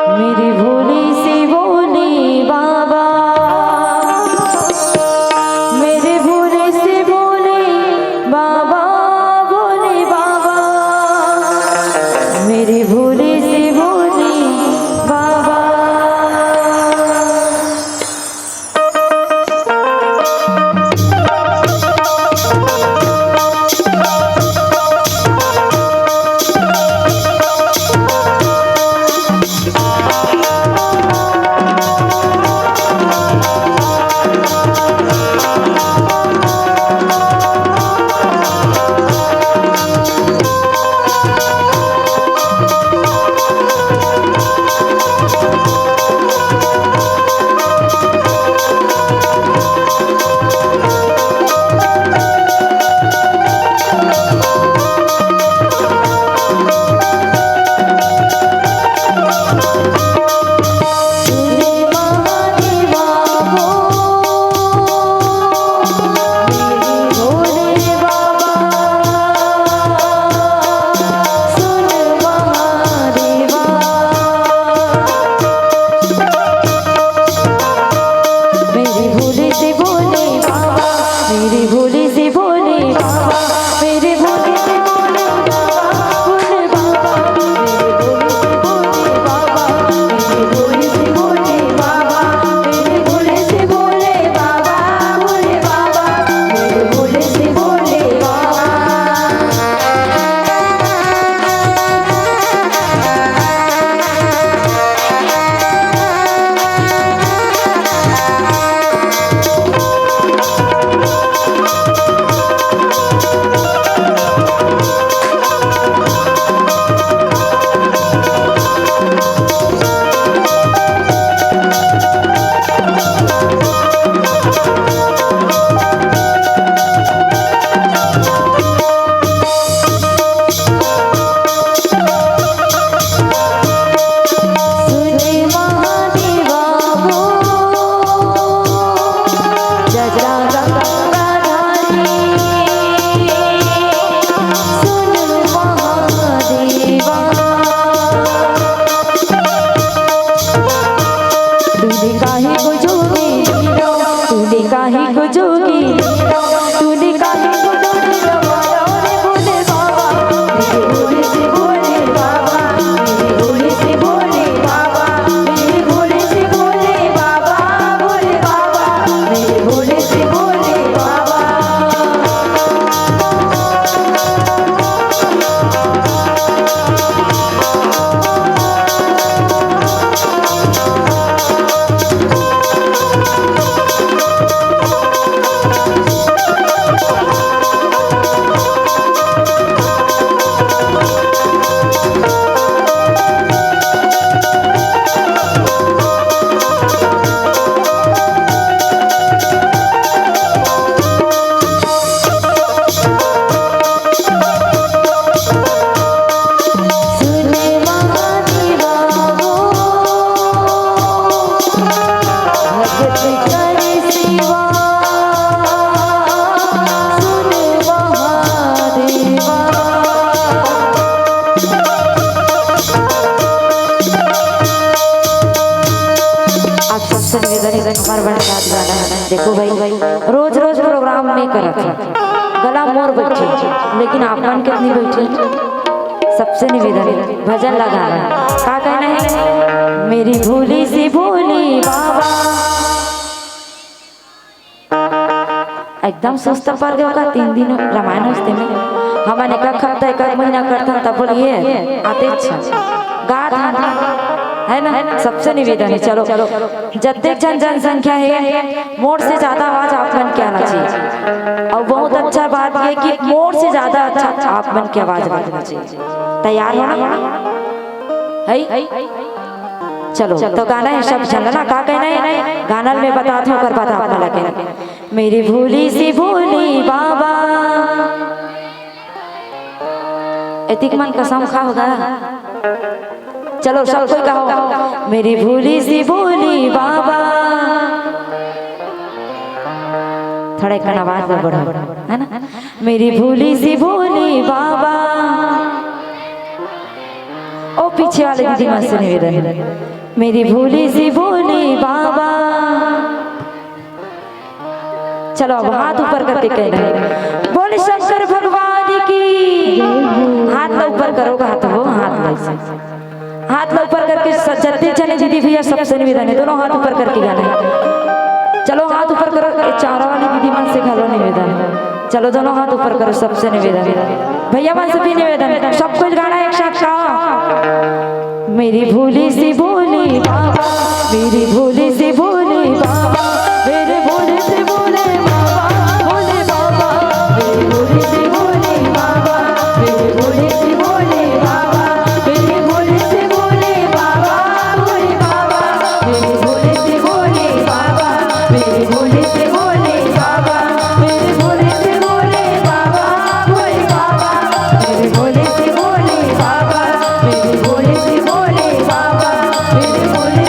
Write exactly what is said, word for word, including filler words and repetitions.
मेरे भोले से भोले बाबा, मेरे भोले से भोले बाबा, भोले बाबा, मेरे भोले से भोले बाबा। मेरे भोले से भोले बाबा, मेरे भोले से भोले बाबा, मेरे भोले से भोले बाबा, भोले बाबा, मेरे भोले से भोले बाबा, मेरे भोले से भोले बाबा, मेरे भोले से भोले बाबा, भोले बाबा, मेरे भोले से भोले बाबा। सुन महादेवा हो, जटा गंगाधारी, सुन महादेवा। तूने काहे को जोगी, तूने काहे को जोगी, तूने काहे को जोगी, रे भोले बाबा, मेरे भोले से भोले बाबा, मेरे भोले से भोले बाबा, मेरे भोले से भोले बाबा, भोले बाबा, मेरे भोले से भोले बाबा। सुन महादेवा हो, भगत करे सेवा, सुन महादेवा। आप सबसे निवेदन है, एक बार बड़ा याद गाना है। देखो भाई, रोज रोज प्रोग्राम में करत है, गला मोर बैठे, लेकिन आप मन कितनी बैठे। सबसे निवेदन है, भजन लगाना है। का कहना है? मेरी भोली सी भोली बाबा। एकदम सुस्त पर देव का तीन दिन रामायण होते में। हमन एक एक हफ्ता, एक एक महीना करथन, तब बोलिए आते अच्छा। गात हन, है ना? सबसे निवेदन है, चलो, जतेक जन जनसंख्या है, मोर से ज्यादा आवाज आप मन के आना चाहिए। और बहुत अच्छा बात ये कि मोर से ज्यादा अच्छा आप मन के आवाज बजना चाहिए। तैयार हो ना? है? चलो, तो गाना है, सब झन ला ना, का कहना है? गाना में बतात हूँ, ओकर बाद आप मन ला कहना। मेरी भोली सी भोली बाबा। एतिक मन कसम खा होगा। चलो, सब कोई कहो, मेरी भोली सी भोली बाबा। थोड़ा एक आवाज ला बढ़ाओ, है ना? मेरी भोली सी भोली बाबा। ओ पीछे वाले दीदी मन से निवेदन, मेरी भोली सी भोली बाबा। चलो, अब हाथ ऊपर करके कहना है, बोल शंकर भगवान की। हाथ ला ऊपर करो, हाथ हो, हाथ ला ऐसे। हाथ ला ऊपर करके स-, जत्ते जने दीदी भैया सबसे निवेदन है, दोनों हाथ ऊपर करके गाना है। चलो, हाथ ऊपर करो, ये चारा वाली दीदी मन से घलो निवेदन है। चलो, दोनों हाथ ऊपर करो, सबसे निवेदन है। भैया मन से भी निवेदन है, सब कोई गाना एक साथ गाओ। मेरी भोली सी भोली बाबा, मेरी भोली सी भोली बाबा, मेरे भोले से भोले बाबा, भोले बाबा। मेरी भोली सी भोली बाबा, मेरे भोले से भोले बाबा, मेरे भोले से भोले बाबा, भोले बाबा। मेरे भोले से भोले बाबा, मेरे भोले से भोले बाबा, मेरे भोले से भोले बाबा, भोले बाबा। मेरे भोले से भोले बाबा, मेरे भोले से भोले बाबा, मेरे भोले